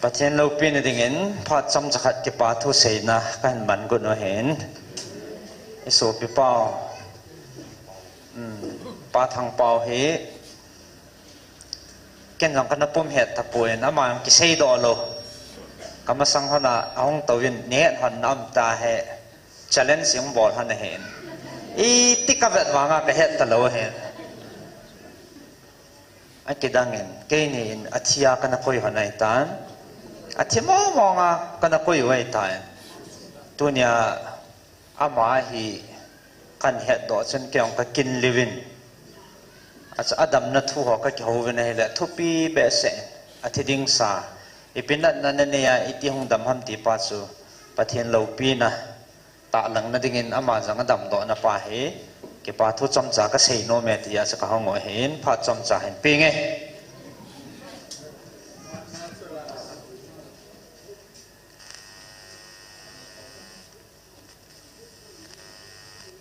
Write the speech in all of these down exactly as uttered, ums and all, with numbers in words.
Pathen loupina dingin phat chomcha khat kipa thu seina kahin man got u ahin. I sopi pau, um, Pa Thangpau hi, ken jong kana pum het tapon, ama jong kiseidoh lou. Kamasang hon a ahung touvin, nei het hon na um tahe. Challenge jong bol hon ahin. Iti kavet vanga kahet talou ahin. Akidangin, keinin athia kana koi hon ahitan. Athi mong monga kana koi u ahitan. Tunia ama hi kahin hetdoh chun kei jong kakin liuvin. Achu adamna thu ho kakihouvin ahile, thupi behseh in, athi ding sa. Ipi natna nanei a, iti hung dam ham ti pa chu, Pathen loupina tahlangna dingin ama jong adamdohna pa hi, kipa thu chomcha kasei nom e tia chu kahung u ahin, phat chomcha hin pe inge.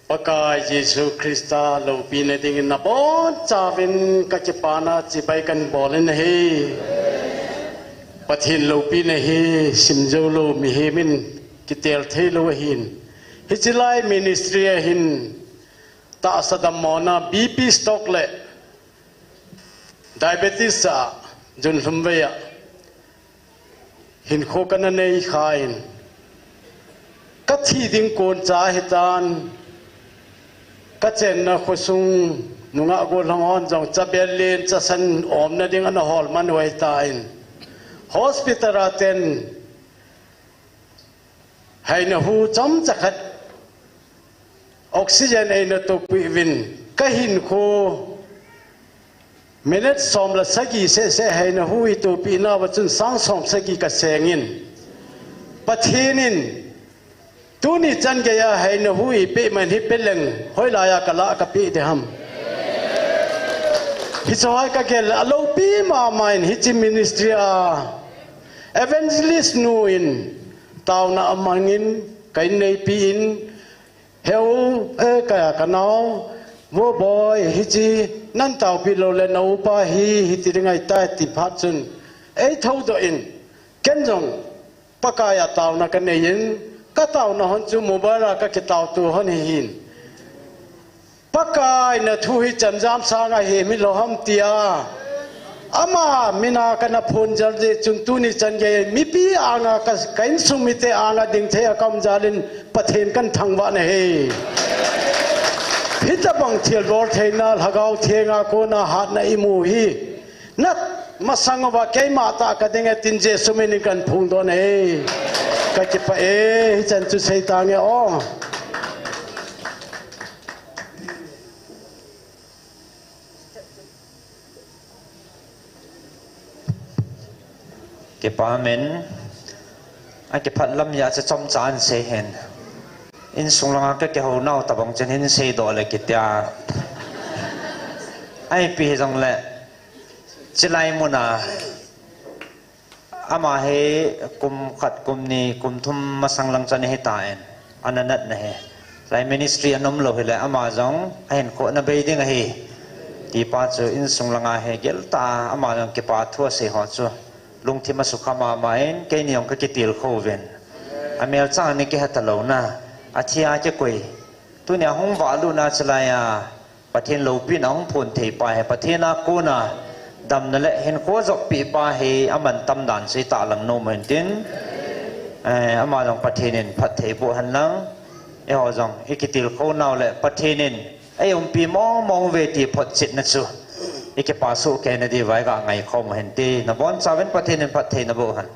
Pakai Jesu Christa loupina dingin nabonchauvin kakipana chibai kahin bol in ahi. Pathen loupina hi simjoulou mihem in kitel theilou ahin. Hiche lai ministry a hin tahsa dammona B P stroke le diabetes a junlhum vei a hinkho kana nei khan, kathi ding kon cha ahitan, kachenna khosung nungah gollhang hon jong chabel len chasan omna ding ana hol man u ahitan, hospital a ten haina hu chomcha khat oxygen eina tohpeh uvin, kahinkho minute som le sagi seh seh haina hu itohpeh nauva chun sang som sagi kasengin, Pathen in tuni chan geiya haina hu eipeh man hi peleng hoilaiya kalah kapeh ding ham. Hiche ho kagel le aloupi mama in hiche ministry a evangelist nu in taona amangin, kahin neipi in, heu, eh, ka, kanao, vo boi, hiche nan taopi lou le na upa hi hiti ding ahitai ti phat chun, eithoudoh in, ken jong Pakaiya taona kanei in, kataona hon chu mobile a kakitaoto hon ahin. Pakai nathu hi chemjam sanga hi mi lou ham tia ama mina kana phongjal jeh chun tuni chan gei mipi anga ka, ka insung mite anga dingthei a kaum jal in Pathen kathangvah nahi. Hitabang thilbol theina Lhagao Thenga kona hatna imu hi nat masang uva keima tah kading e tin Jesu min in kaphongdoh nahi. Kakipah e, hichan chu seitange o. Kipa men, akipah lam a chu chomcha in sei hen. Insung langa kakihou nau tabang chun hin seidoh le kitia. Ipi hijongle, chilai muna, ama hi kum khat, kum ni, kum thum masang lang chun ahitan, ana natna hi. Lai ministry anom lou hile ama jong ahinkho ana bei ding ahi. Tipa chu insung langa hi geltah a ama jong kipa thu asei ho chu lungthim asukha mama in, keini jong kakitilkhou vin. Amelchang ni kihe talouna, athia kikoi. Tunia hung vahlutna chilai a Pathen loupina hung phon thei pa hi, Pathen a kona damna le hinkho joppi pa hi amantam dan chu itahlang nom u hen tin, eh, ama jong Pathen in phatthei boh hen lang, eiho jong ikitilkhou nau le Pathen in eiumpi mong mong uve ti photchetna chu ikipa soh kei na diuva iga ngaikhom u hen ti, nabonchauvin Pathen in phatthei naboh hen.